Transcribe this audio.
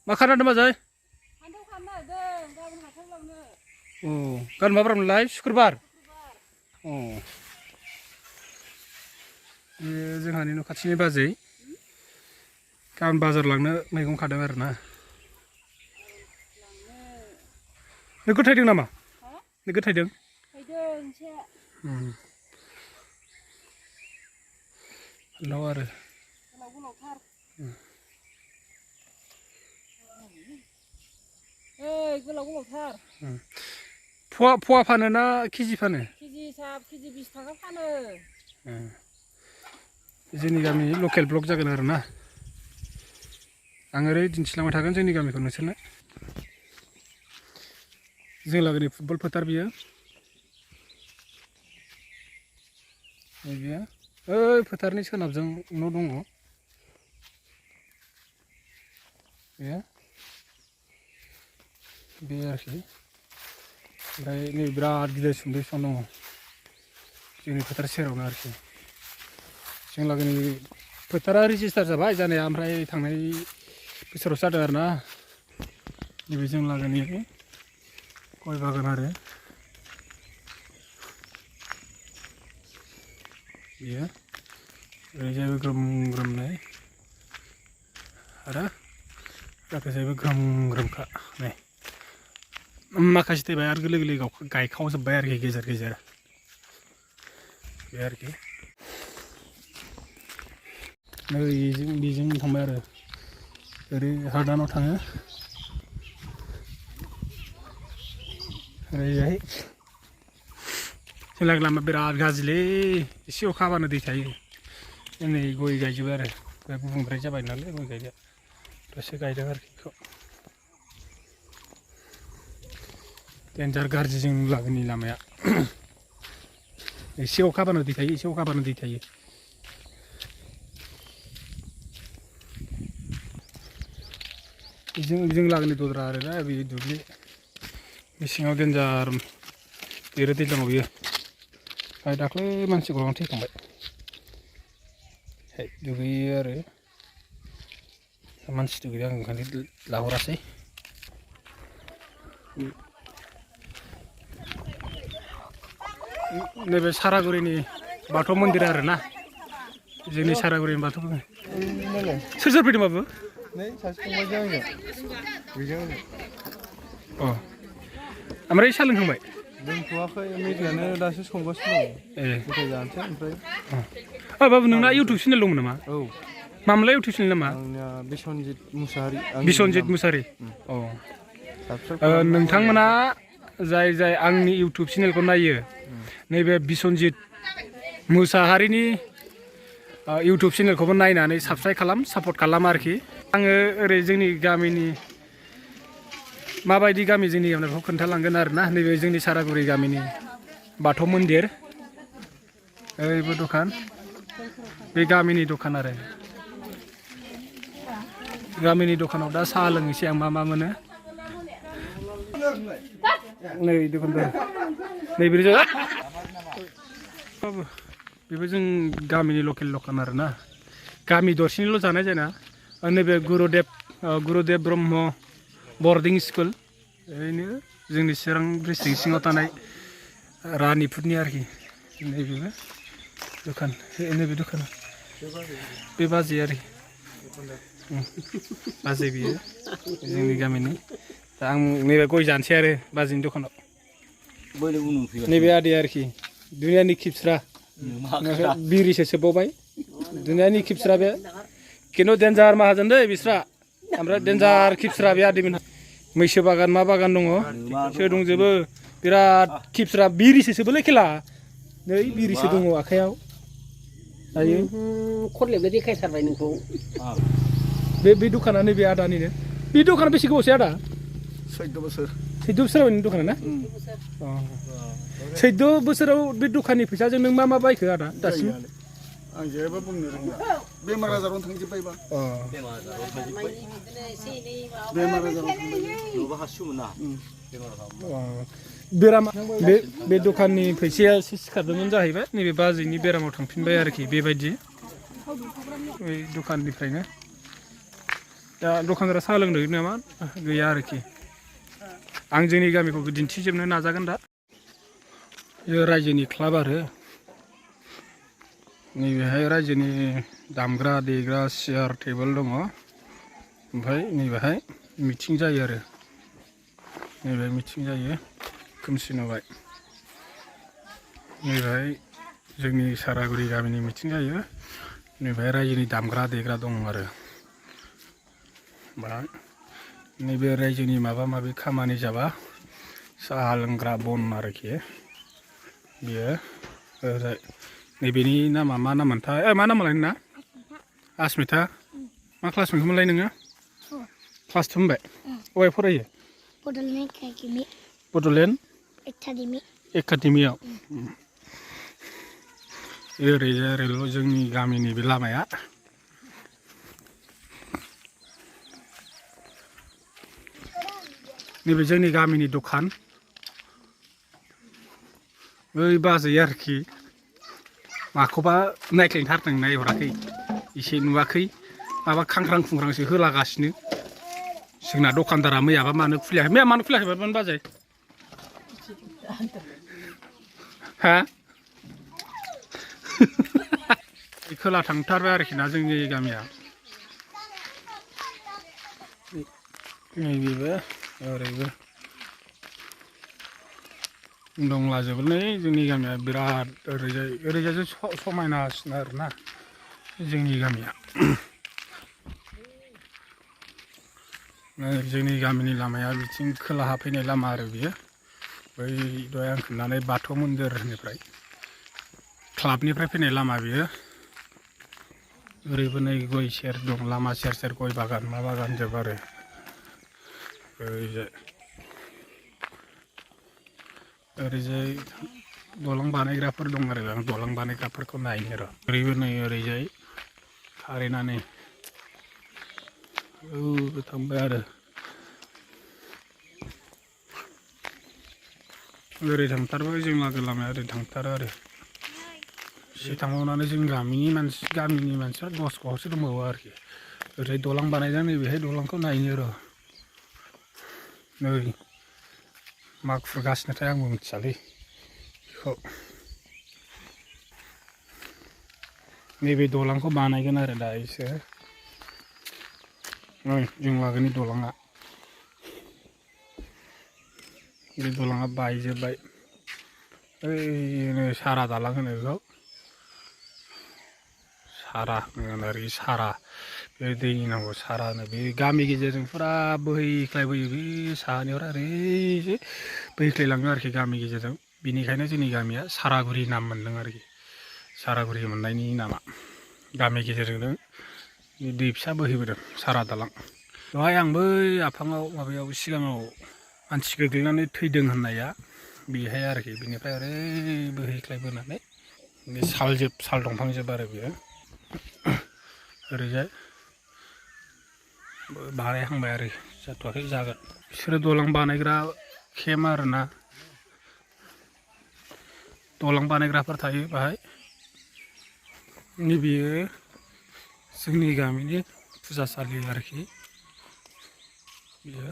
मा खानादों बाजै अ गाबोन मा बारमोनलाय शुक्रबार अ बे जोंहानि न' खाथिनि बाजै गाबोन बाजार लांनो मैगं खादों आरो ना नोगोद थायदों नामा नोगोद थायदों एसे फानलाव आरो गोलाव गोलावथार फवा फानो ना केजि फानो केजि हिसाब केजि 20 थाखा फानो जोंनि गामि लकेल ब्लग जागोन आरो ना आं ओरै दिन्थिलांबाय थागोन जोंनि गामिखौ नोंसोरनो जों लागोनि फुटबल फोथार बियो नैबे ओइ फोथारनि सोनाबजों न' दङ बे आरोखि ओमफ्राय नै बिराद गिदिर सुन्दै बिफां दङ जोंनि फोथार सेरावनो आरोखि जों लागोनि फोथारा रेजिस्टार जाबाय जानाया ओमफ्राय थांनाय बोसोरावसो जादों आरो ना नैबे जों लागोनि गय बागान आरो बियो ओरैजायबो ग्रोम ग्रोमनाय आरो ओरैजायबो ग्रोम ग्रोमखा नै माखासे थैबाय आरो गोरलै गोरलै गायखावजोब्बाय आरोखि गेजेर गेजेर बे आरोखि नै बेजों थांबाय आरो ओरै हादानाव थाङो ओरैहाय जोंना लामा बिराद गाज्रिलै एसे अखा हाबानो दै थायो नै गय गायजोबो आरो गुबुंद्राय जाबाय नालाय गय गायदो दसे गायदों आरोखि बेखौ देन्जार गाज्रि जों लागोनि लामाया एसे अखा हाबानो दै थायो एसे अखा हाबानो दै थायो जों लागोनि दद्रा आरो ना बे दुब्लि मेसेङाव देन्जार देरो दैज्लाङाव बियो दाख्लै मानसि गोबां थैखांबाय दुगैयो आरो मानसि दुगैयो आं ओंखायनो लाहरासै नैबे सारागुरिनि बाथौ मन्दिर आरो ना जोंनि सारागुरिनि बाथौ सोर सोर फैदों बाबु अ ओमफ्राय साहा लोंखांबाय लोंथ'वाखै मेथायानो दासो संगासिनो दं मेथाय जानोसै ओमफ्राय बाबु नोंना इउटुब चेनेल दंमोन नामा औ मामोनलाय इउटुब चेनेल नामा आंनिया बिसनजित मुसाहारि बिसनजित मुसाहारि अ नोंथांमोना जाय आंनि इउटुब चेनेलखौ नायो नैबे बिसनजित मुसाहारिनि इउटुब चेनेलखौबो नायनानै साबस्क्राइब खालाम सापर्ट खालाम आरोखि आङो ओरै जोंनि गामिनि माबायदि गामि जोंनि गामिखौ खोन्थालांगोन आरो ना नैबे जोंनि सारागुरि गामिनि बाथौ मन्दिर ओइबो दखान बे गामिनि दखान आरो गामिनि दखानाव दा साहा लोंनोसै आं मा मोनो नै दखानदार नैबे बेबो जों गामिनि लकेल दखान आरो ना गामि दरसेनिल' जानाय जाना नैबे गुरुदेब ब्रह्म बर्डिं स्कुल ओरैनो जोंनि चिरां डिस्ट्रिक्ट सिङाव थानाय रानिपुरनि आरोखि नैबेबो दखान नैबे दखान बे बाजै आरोखि बाजै बियो जोंनि गामिनि दा आं नैबे गय जानोसै आरो बाजैनि दखानाव नैबे आदै आरोखि दुनियानि खिपस्रा बिरिसो सोबावबाय दुनियानि खिपस्रा बे खिन्थु देन्जार माहाजोन दै बिस्रा ओमफ्राय देन्जार खिपस्रा बे आदैमोनहा मैसो बागान मा बागान दङ सो दंजोबो बिराद खिपस्रा बिरिसो सोबोलै खेला नै बिरिसो दङ आखाइयाव दायो खरलेबनो देखायथारबाय नोंखौ बे दखाना नैबे आदानिनो बे दखाना बेसे गोबावसै आदा 14 बोसोर 14 बोसोर जाबाय नोंनि दखाना ना 14 बोसोराव बे दखाननि फैसाजों नों मा बायखो आदा दासिम आं जेबो बुंनो रोङा बेमार आजारावनो थांजोब्बायबा बेमार आजाराव बेरामा बे दखाननि फैसाया एसे सिखारदोंमोन जाहैबाय नैबे बाजैनि बेरामाव थांफिनबाय आरोखि बेबायदि बे दखाननिफ्रायनो दा दखानदारा साहा लोंदों नामा गैया आरोखि आं जोंनि गामिखौ दिन्थिजोबनो नाजागोन दा बे रायजोनि क्लाब आरो नैबेहाय रायजोनि दामग्रा देग्रा चेयार टेबोल दङ ओमफ्राय नैबेहाय मिटिं जायो आरो नैबे मिटिं जायो खोमसि नुबाय नैबेहाय जोंनि सारागुरि गामिनि मिटिं जायो नैबेहाय रायजोनि दामग्रा देग्रा दं आरो बा नैबे रायजोनि माबा माबि खामानि जाबा साहा लोंग्रा बन आरोखि बियो ओरै नैबेनि नामा मा नाममोनथाय मा नाममोनलाय नोंना आसमिता मा क्लास मोनखोमोनलाय नोङो क्लास 2 मोनबाय अबेहाय फरायो बड'लेण्ड एकाडेमियाव ओरैजाय ओरैल' जोंनि गामिनि बे लामाया नैबे जोंनि गामिनि दखान बै बाजै आरोखि माखौबा नायख्लेंथारदों नायहराखै एसे नुवाखै माबा खांख्रां खुंख्रांसो होलागासिनो जोंना दखानदारा मैयाबा मानो खुलियाखै मैया मानो खुलियाखैमोन बाजै हा खोला थांथारबाय आरोखि ना जोंनि गामिया नैबेबो ओरैबो दंलाजोबोलै जोंनि गामिया बिराद ओरैजाय समायनासिन आरोना जोंनि गामिया जोंनि गामिनि लामाया बिथिं खोलाहा फैनाय लामा आरो बियो बै दहाय आं खोन्थानाय बाथौ मन्दिरनिफ्राय क्लाबनिफ्राय फैनाय लामा बियो ओरैबो नै गय सेर दं लामा सेर सेर गय बागान मा बागान जोब आरो ओरैजाय दलं बानायग्राफोर दं आरो आं दलं बानायग्राफोरखौ नायनो र' ओरैबो नै ओरैजाय कारेन्टआनो थांबाय आरो ओरै थांथारबाय जों लागो लामाया ओरै थांथारो आरो एसे थांबावनानै जों गामिनि मानसिफ्रा 10 गंसो दंबावो आरोखि ओरै दलां बानायदों नैबेहाय दलांखौ नायनो र' नै मा खुरगासिनोथाय आंबो मिथियालै बेखौ नैबे दलांखौ बानायगोन आरो दा इसोर नै जों लागोनि दलाङा बे दलाङा बायजोब्बाय ओइ सारा दालां होनो बेखौ सारा होनो आरोखि सारा बे दैनि नामखौ सारा होनो बे गामि गेजेरजों फुरा बोहैख्लायबोयो बे साहानिफ्राय ओरै बोहैख्लायलाङो आरोखि गामि गेजेरजों बिनिखायनो जोंनि गामिया सारागुरि नाम मोन्दों आरोखि सारागुरि मोननायनि नामा गामि गेजेरजोंनो दै फिसा बोहैबोदों सारा दालां दहाय आं बै आफाङाव माबायाव सिगाङाव मानसि गोग्लैनानै थैदों होननाया बेहाय आरोखि बिनिफ्राय ओरै बोहैख्लायबोनानै बे साल दंफांजोब आरो बेयो ओरैजाय बानायहांबाय आरो जाथ'वाखै जागोन बिसोरो दलां बानायग्रा केम्प आरोना दलां बानायग्राफोर थायो बाहाय नैबेयो जोंनि गामिनि फुजासालि आरोखि बेयो